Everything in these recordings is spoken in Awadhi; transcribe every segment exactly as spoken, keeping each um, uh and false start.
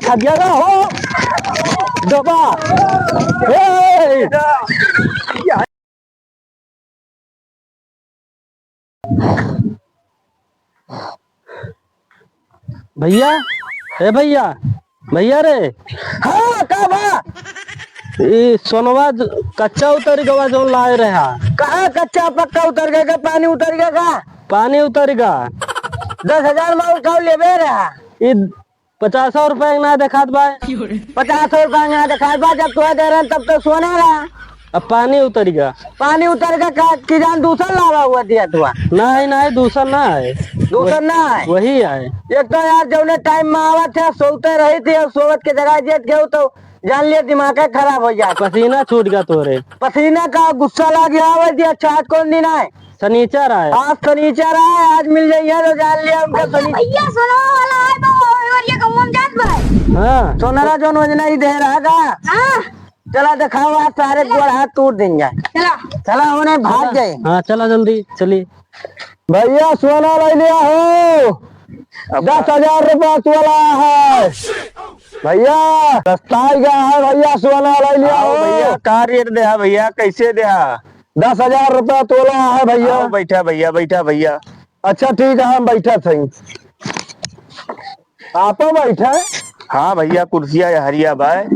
खा गया ना हो। दबा। ए! भैया, ए भैया, भैया रे। हाँ, का बा? ई सोनवा ज-, कच्चा उतरि गवा जौन लाए रहा। कहाँ कच्चा पक्का उतरि गया का? पानी उतरि गया का? पानी उतरि गया। दस हजार माल का लेबे रहा। ई पचासौ रुपया के ना देखात बा। पचासौ रुपया के ना देखात बा, जब तोहे दे रहे तब तो सोना रहा। अब पानी उतरि गया। पानी उतरि गया का, कि जान दूसर लावा हुआ दिया तुआ? नहीं, नहीं, दूसर ना है। दूसर ना है? वही है। एक तो यार जौने टाइम में आवत है, सोते रही थी, अब सोवत के जगह जेत गए तो जान लिया दिमाग खराब हो जात। पसीना छूट गया तोरे। पसीना का गुस्सा लाग गया, आवे दिया, चाट कौन दिन आए? सनीचर आए। आज सनीचर आए, आज मिल जाइए तो जान लिया उनका भैया, सनी- भैया, सोनरा वाला आए बा, और ये गाँव में जात बा। हाँ। सोनरा जौन वजना ही दे रहा का? हाँ। चला देखाओ, आज सारे गोड़ हाथ तोड़ देंगे। चला। चला, उन्हें भाग चला। जाए। हाँ, चला जल्दी, चली। भैया, सोना ले लिया हो, अब दस हजार रुपया तोला है। भैया, सस्ता ही गया है भैया, सोना ले लिया आओ हो। भैया, का रेट दे है भैया, कैसे दे है? दस हजार रुपया तोला है भैया। आओ, बैठा भैया, बैठा भैया। अच्छा, ठीक है, हम बैठा थे। आप बैठा? हाँ भैया, कुर्सिया या हरिया बाय।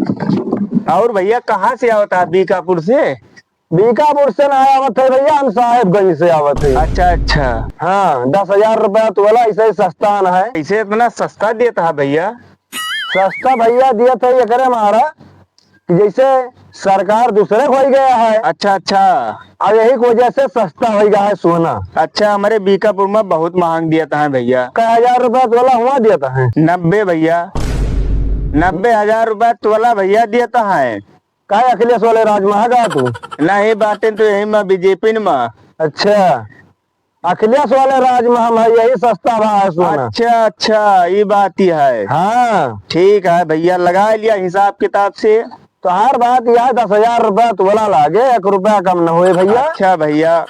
और भैया, कहाँ से आवत है? बीकापुर से? बीकापुर से ना आवत है भैया, हम साहेबगंज से आवत है। अच्छा, अच्छा। हाँ, दस हजार रुपया तोला, ऐसे ही सस्ता ना है। ऐसे इतना सस्ता देता है भैया? सस्ता भैया दिया था एकरे मारा कि जैसे सरकार दूसरे को ही गया है। अच्छा, अच्छा। अब यही की वजह से सस्ता हो गया है सोना। अच्छा, हमारे बीकापुर में बहुत महंग दिया था भैया। कै हजार रुपया तोला हुआ दिया था? नब्बे भैया, नब्बे हजार रुपया तोला भैया दिया था। का अखिलेश वाले राज में है का तू? नहीं, बाटे तो यही में बीजेपी में। अच्छा, अखिलेश वाले राज में हम है, यही सस्ता भाव है सोना। अच्छा, अच्छा, ये बात ही है। हाँ। ठीक है भैया, लगा लिया हिसाब किताब से। तोहार बात यह है, दस हजार रुपया तोला लागे, एक रुपया कम न होए भैया। अच्छा भैया।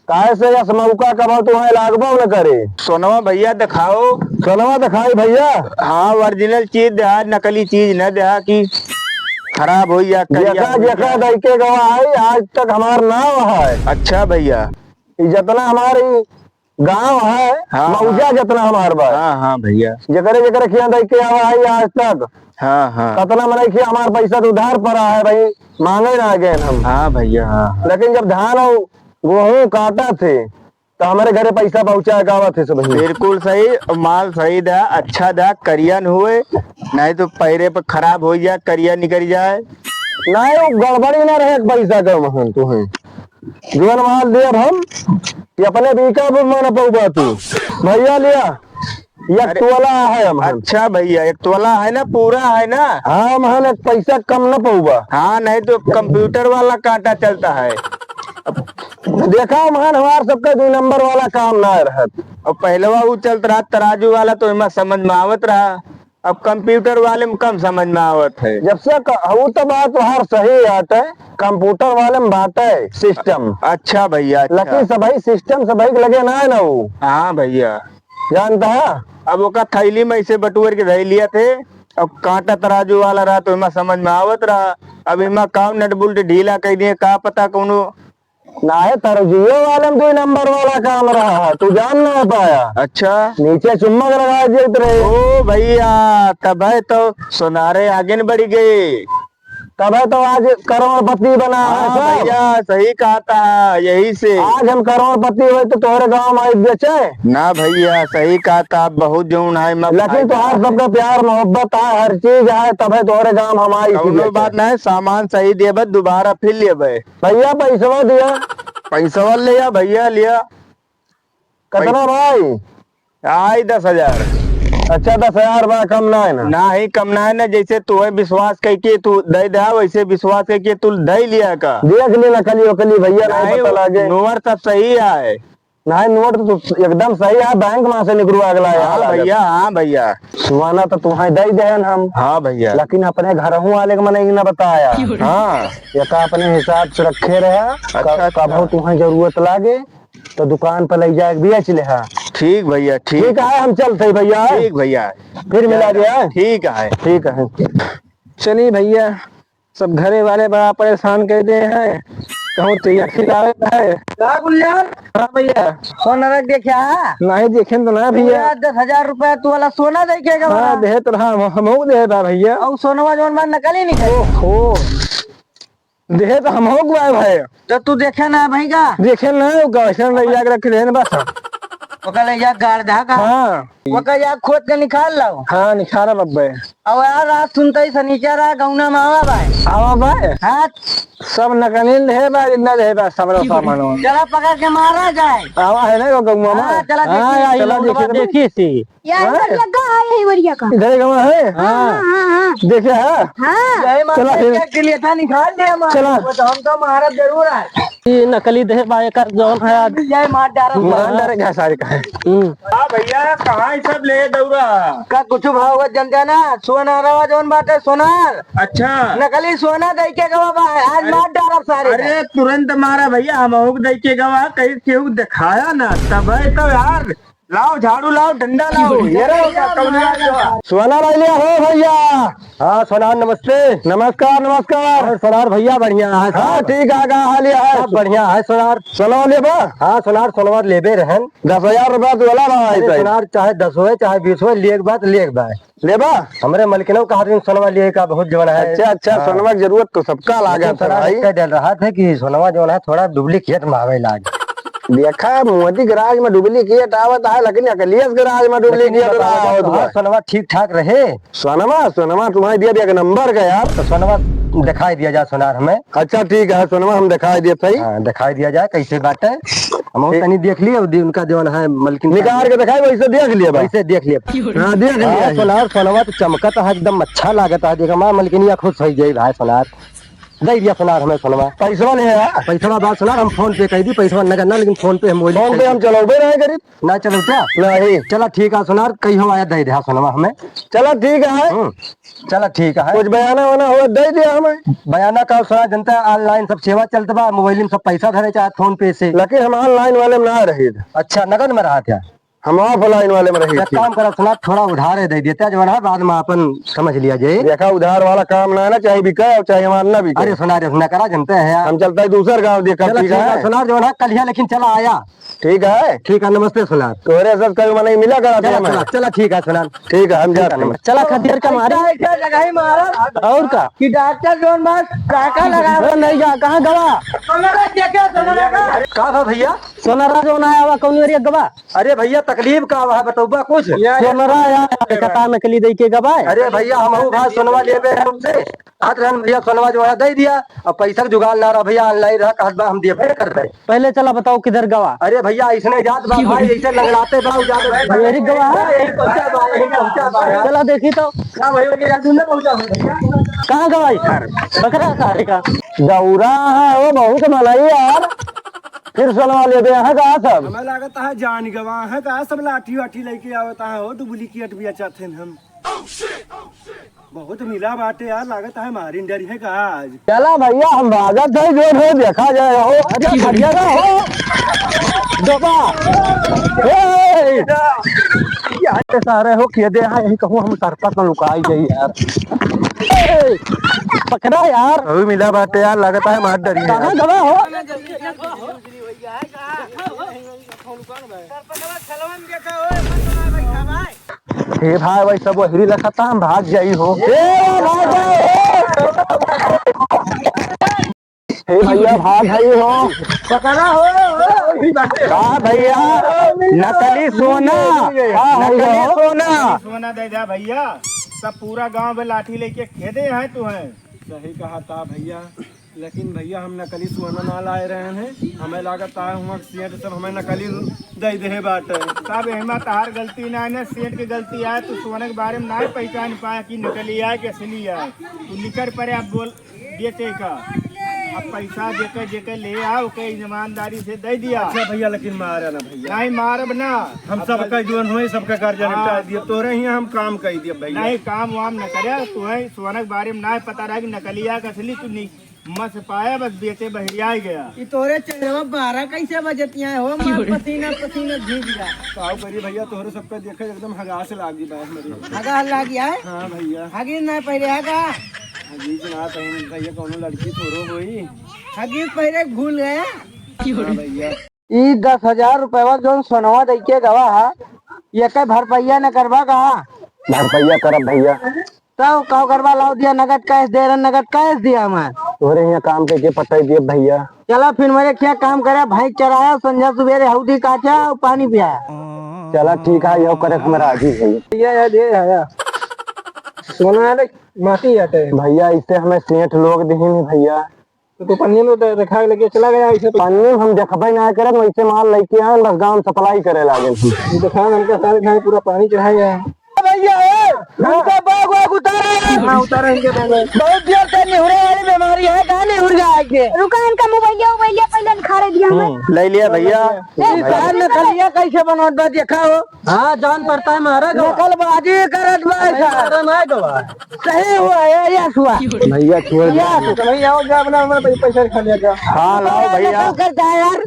काहे से यस मौका कबो तुम्हें लागबो न करे। सोनवा भैया दिखाओ। सोनवा दिखाई भैया। हाँ, ओरिजिनल चीज देहा, नकली चीज न देहा कि खराब हो या करिया जेका, हो जेका या। दैके गवा है, आज तक हमार नाव है। अच्छा भैया। ई जितना हमारी गांव है, हाँ, मौजा हाँ। जितना हमार बा। हाँ, हाँ भैया। जेकरे, जेकरे खिया दैके आवा है आज तक। हाँ, हाँ। कतना मनई खिया हमार पैसा तो उधार पड़ा है भाई, मांगे ना गए हम। हाँ भैया, हाँ, हाँ। लेकिन जब धान और गेहूं काटा थे, तो हमारे घरे पैसा पहुंचा के आवत है सब ही। बिल्कुल सही, माल सही दा, अच्छा दा, करिया न हुए, नहीं तो पैरे पे खराब हो जाए, करिया निकल जाए। नहीं, वो गड़बड़ी ना रहे, एक पैसा का महन तू है। जवन माल देब हम, कि अपने बीका पे मन पौबा तू। भैया लिया, एक अरे, तोला है हम। अच्छा भैया, एक तोला है ना, पूरा है ना? हाँ, हम एक पैसा कम न पौबा। हाँ, नहीं तो कंप्यूटर वाला कांटा चलता है। देखा, महान हमार सबका दुई नंबर वाला काम ना रहत। अब पहलवा ऊ चलत रहा तराजू वाला, तो एमा समझ में आवत रहा। अब कंप्यूटर वाले में कम समझ में आवत है। जब से क-, ऊ तो बात तोहार सही आटे, कंप्यूटर वाले में बाटे सिस्टम। अच्छा भैया, अच्छा। लेकिन सबही सिस्टम सबही के लगे ना है ना ऊ। हाँ भैया। जानता है? अब ओका थैली में ऐसे बटुअर के धइ लिया थे। अब कांटा तराजू वाला रहा तो एमा समझ में आवत रहा। अब एमा काउ नट बुल्ट ढीला कइ दिए, का पता कौनो। नाहे, तराजुओ वाले में दुई नंबर वाला काम रहा है, तू जान ना पाया। अच्छा। नीचे चुम्बक लगा देत रहे। ओ भैया, तबे तो सोनारे आगे न बढ़ गए। तबे तो आज करोड़पति बना है हाँ सब। भैया, सही कहा था, यही से। आज हम करोड़पति होइत तो तोहरे गांव में आइत बेचे। ना भैया, सही कहा था, बहुत जौन है, मैं लेकिन फायदा तोहार है। सबका प्यार मोहब्बत है, हर चीज है, तबे तोहरे गांव हम आइत कौनो बेचे। बात नहीं, सामान सही देबे, दोबारा फिर लेबे। भैया, पैसवा दिया। पैसवा लिया भैया, लिया। कितना भाई? आई दस हजार। अच्छा, दस हजार बा, कम ना है ना? नाही, कम ना है ना। जैसे तू है विश्वास कइके तू दइ द्या, वैसे विश्वास कइके तू दइ लिया का। देख लेना कली वकली भैया, नहीं नाही, पता लागे। नोट सब सही है। नाही, नोट तो एकदम सही है, बैंक में से निकलवा अगला हाँ यहाँ भैया, हाँ भैया। सुहाना तो तुम्हें दइ देहन हम। हाँ भैया। लेकिन अपने घरहू वाले के मने ही ना बताया। हाँ। ये का अपने हिसाब से रखे रहे, अच्छा, क-, अच्छा। कबहू तुम्हें जरूरत लागे, तो दुकान पर लइ जाए के बेच लेहा। ठीक भइया, ठीक। ठीक है, हम चलत ही भइया। ठीक भइया। फिर मिला दिया। ठीक है। ठीक है। चली भइया, सब घरे वाले बड़ा परेशान कर दे हैं, कहूँ चइया खिलावे है। का गुलजार? हाँ भइया। सोना रख देखा? नहीं देखे तो ना भइया। पूरा दस हजार रुपया तू वाला सोना दे के गवा। हाँ, देहे तो रहा, हम, हमहू देहे बा भइया। और सोनवा जौन बा नकली निकल। ओहो। देहे तो हमहू गवा भाई। तो तू देखे ना भाई का? देखे ना, वो कैसे नहीं जाके रख दे बस। ओका ले जा गाड़ धा का। हाँ। ओका जा खोद के निकाल लाओ। हाँ, निकाल बब्बे। अब यार, रात सुनते ही सनीचर आ, गौना में आवा भाई। आवा भाई। हाँ। सब नकली रहे बा, जिंदा रहे बा, सबरो सामान हो। चला पकड़ के मारा जाए। आवा है ना वो गौवा में? हाँ, चला हाँ, देखी। यार, चला लोगवा देखी तो। देखी सी। यार, हाँ? इधर लगा है, यही वरिया का। इधर गवा है? हाँ, हाँ, हाँ। देखे है? हाँ। यही मार चला के फिर। एक गिलिया था, निकाल दिया मार। चला। वो तो हम तो मारब जरूर है। ये नकली देह बा, एकर जौन है आज। जय मार डारा। मार डारे का सारे का है। हम्म। हाँ भइया, कहाँ ई सब ले दौरा? का कुछ भाव जनता ना, सोनारवा जौन बाटे सोनार। अच्छा। नकली सोना दे के गवा बा, आज अरे, मार डारब सारे का। अरे तुरंत मारा भइया, हमहू के दे के गवा, कहीं केहू दिखाया ना, तब है तो यार, लाओ झाड़ू लाओ, डंडा लाओ, ये रहो का कौन आ गया? सोना ले लिया हो भइया। हाँ सोनार नमस्ते। नमस्कार, नमस्कार। और सोनार भइया बढ़िया है हाँ, सब? ठीक है, का हाल है? सब बढ़िया है सोनार। सोना लेबा? हाँ सोनार, सोनवा लेबे रहन। दस हजार रुपया तोला बा अरे भाई। सोनार चाहे दस होए, चाहे बीस होए, लेक बात लेक बा। लेबा? हमरे मलकिनो कहा दिन सोनवा लिए का बहुत जवन है। अच्छा, अच्छा, हाँ। सोनवा की जरूरत तो सबका लागत है भाई। कह डल रहा था कि सोनवा जवन है थोड़ा duplicate में आवे लाग। देखा, मोदी के राज में duplicate आवत है, लेकिन अखिलेश के राज में लेकिन duplicate बताओ, आवत बा। सोनवा ठीक ठाक रहे। सोनवा, सोनवा तुम्हारे दिया भी एक नंबर का यार। तो सोनवा दिखाई दिया जा सोनार हमें। अच्छा, ठीक है, सोनवा हम दिखाई दिए सही। हाँ, दिखाई दिया जाए कैसे बाटे। हम ठीक। तनी देख लिए, उनका जवन है मलकिन निकाल के दिखाई, वैसे देख लिए बा। वैसे देख लिए। हाँ, देख लिए। हाँ, सोनार, सोनवा तो चमकत है, एकदम अच्छा लागत है। देखा, माँ मलकिनिया खुश हो जाई भाई सोनार। दे दिया सोनार हमें सोनवा। पैसवा ले आ। पैसवा बात सोनार, हम PhonePe कह दी, पैसवा नगद ना, लेकिन PhonePe हम वही PhonePe हम चलौबे रहे करीब। ना चलौते? नहीं। चला ठीक है सोनार, कहियो आया दे दे सोनवा हमें। चला ठीक है। हम्म, चला ठीक है। कुछ बयाना वाना हो दे दिया हमें। बयाना का सोनार जनता online सब सेवा चलत बा, mobile में सब पैसा धरे चाहे PhonePe से। लेकिन हम online वाले में ना रही। अच्छा, नगद में रहा क्या? हम offline वाले में रही एक थी। काम करा सोनार, थोड़ा उधार दे देते, जो है बाद में अपन समझ लिया जाए। देखा, उधार वाला काम ना है ना, चाहे बिके और चाहे हमार ना बिके। अरे सोनार, ऐसा ना करा, जनते हैं यार। हम चलता है दूसर गाँव देखा, चला ठीक ठीक है। है सोनार, जो है कल ही लेकिन चला आया। ठीक है। ठीक है, नमस्ते सोनार। तोहरे सब कल मने मिला करा चला, चला, चला, ठीक है सोनार। ठीक है, हम जाते हैं। चला खदेर के मारे। ऐसा, ऐसा जगह ही मारा। और का? कि डॉक्टर जौन बा, टाका लगा। ओ, नहीं जा, कहाँ गवा? सोनारा क्या, क्या सोनारा का? का बा भइया? सोनारा जौन आया हुआ, कौन एरिया गवा? अरे भइया, तकलीफ का बा, बतौबा कुछ? सोनारा आया, एक हता नकली दे के गवा। अरे भइया, हमहू भाई सोनवा लेबे है उनसे। हाथ रहन भइया, सोनवा जो है दे दिया। अब पैसा के जुगाड़ ना रहा भइया, online रहा, कहत बा हम देबे कर दे। पहले चला बताओ किधर गवा? अरे भइया, ऐसने जात बा भाई, ऐसे लंगड़ाते बा, उ जात बा। यही गवा है? यही पहुंचा बा, यही पहुंचा बा। चला देखी तो। का भाई, उनके जादू ना पहुंचा बा भइया। कहाँ गवा यार? पकड़ा सारे का। दौरा है, वो बहुत मनई यार। फिर सोनवा लेबे हैं का सब? हमें लागत है जान गवा है का सब लाठी वाठी लेके आवत है, हो duplicate बेचत हैं हम। बहुत मिला बाटे यार, लागत है मारिन डरी है का आज। चला भइया, हम भागत है, जो है देखा जाए हो। अरे भइया ना हो। डोबा। ए! यार, ये सारे हो के दे है, यही कहूँ हम सरपत में लुकाई जाई यार। ए! पकड़ा यार। अभी मिला बाटे यार, लागत है मार डरी है। कहाँ गवा हो? हे भाई, भाई सब वही लखत हम भाग जाई हो। हे भाग जाओ। हे भइया, भाग जाई हो। पकड़ा हो। का भइया? नकली सोना। का है नकली हो? सोना। सोना दे दे भइया। सब पूरा गांव में लाठी लेके खेदे हैं तू है। सही कहा था भइया। लेकिन भइया, हम नकली सोना ना लाए रहे हैं, हमें लागत है हुआं सेठ सब हमें नकली दे देहे बाटे। साहब, एहमा तहार गलती ना है, ना सेठ के गलती है। तू सोना के बारे में ना पहचान पाया कि नकली है कि असली है। तू निकर परे, अब बोल, बेचे का। अब पैसा जेके जेके ले आओ, के ईमानदारी से दे दिया। अच्छा भइया, लेकिन मारा ना भइया। नहीं मारब ना। हम अब सबका गल- जोन हुए, सबका कर्जा हाँ। निपटा दिया। तोरे ही हम काम कर दिया भइया। नहीं, काम वाम न करे, तू है सोना के बारे में ना पता रहा कि नकली है कि असली, तू नहीं मस पाया बस बेटे बहरिया गया। ई तोरे चेहरवा बारह कैसे बजतिया हो, मार पसीना पसीना भीग जा। का करी भइया, तोहरे सबका देखे एकदम हगास लागी बा हमरे। हगास लागी है? हाँ भइया। हगीज ना पहिरे है का? हगीज ना पहिरे भइया, कौनो लड़की थोड़ो होई। हगीज पहिरे भूल गया। हाँ भइया। ई दस हजार रुपयवा जौन सोनवा दइके गवा हा, एके भरपइया न करबा का? भरपइया करब भइया। तब का करबा, लाव दिया नगद cash दे रहा, नगद cash दिया हमार। तोहरे हियाँ काम कइके पटाई दिए भइया। चला फिर मेरे क्या काम करे, भैंस चराया, संझा सुबेरे हौदी काटा और पानी पिया। चला ठीक है, यो करे हमरा आजी है। भइया, या दे, या, या। सोना है, माटी आटे। भइया, इसे हमें सेठ लोग दिहिन है भइया। तो तू पन्नी में दे-, देखा के लेके चला गया ऐसे तो। पन्नी में हम देखबे ना करत, वैसे माल लेके आए, बस गांव supply करे लागे। ये देखा, हमका सारे खाए पूरा पानी चढ़ा गया है। भइया, ए, हमका bag वैग उतारा है। हाँ, उतारा इनके bag वैग। बहुत जोर से निहुरे वाली बीमारी है, कहाँ निहुर गया है के? रुका, इनका मोबाइलिया, मोबाइलिया पहले निखारे दिया हमें। हम्म, ले लिया भइया। ए, सार नकलिया कैसे बनत बा, देखा हो। हाँ, जान पड़ता है, मारा गवा। नकलबाजी करत बा, अरे, सार। मारा ना गवा। सही हुआ है, यस हुआ। भइया, छोड़ दे। यस। तो भइया, आओ, जा, अपना, अपना पै-, पैसा खा लिया, जा। हाँ, लाओ, भइया। नकल करता है, यार।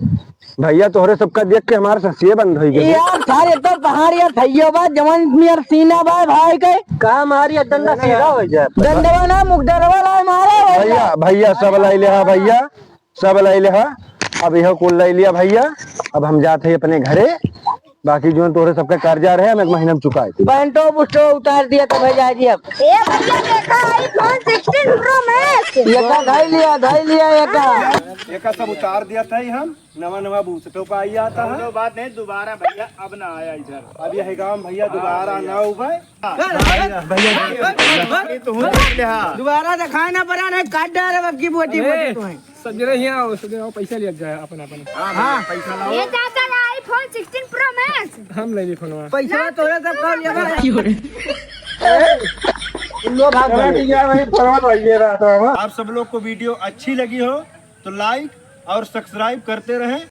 भइया, तोहरे सबका देख के हमार ससिए बंद होइ गई। यार, सारे तो पहाड़ यार, थइयो बा, जवन नियर सीना बा, भाई के। का मारी, डंडा सीधा होइ जाए। डंडवा ना, मुकदरवा ला मारा, भइया। भइया, भइया, सब लाई ले, हाँ, भइया। सब लइ लेहा, अब इहो कुल लइ लिया भइया। अब हम जात हई अपने घरे, बाकी जौन तोहरे सबके कर्जा रहे, हम एक महीना में चुकाए देब। पैंटो बुस्टो उतार दिया तो भइया जी अब। ए भइया देखा iPhone sixteen Pro Max। एका धइ लिया, धइ लिया एका। एका सब उतार दिया था ही हम, नवा नवा बूट तो पाई आता है। कौनो बात नहीं, दोबारा भइया अब ना आया इधर। अब यही काम भइया दोबारा ना हो भाई। भइया, भइया, भइया, भइया। ये तो हो गया। दोबारा दिखाए ना पड़ा, नहीं काट डाले अब की बोटी, अरे, बोटी तो है। सब जने हियाँ आओ, सब जने आओ, पैसा लिया जाए अपन, अपन। हाँ, हाँ। पैसा लाओ। ये चाचा ला iPhone sixteen Pro Max। हम ले ली फोनवा। पैसा तोरे सब कर लिया भाई। लो भाग चलो, भाई। ठीक है, वही फोनवा तो ये रहा था हमारा। आप सब लोग को video अच्छी लगी हो तो like और subscribe करते रहें।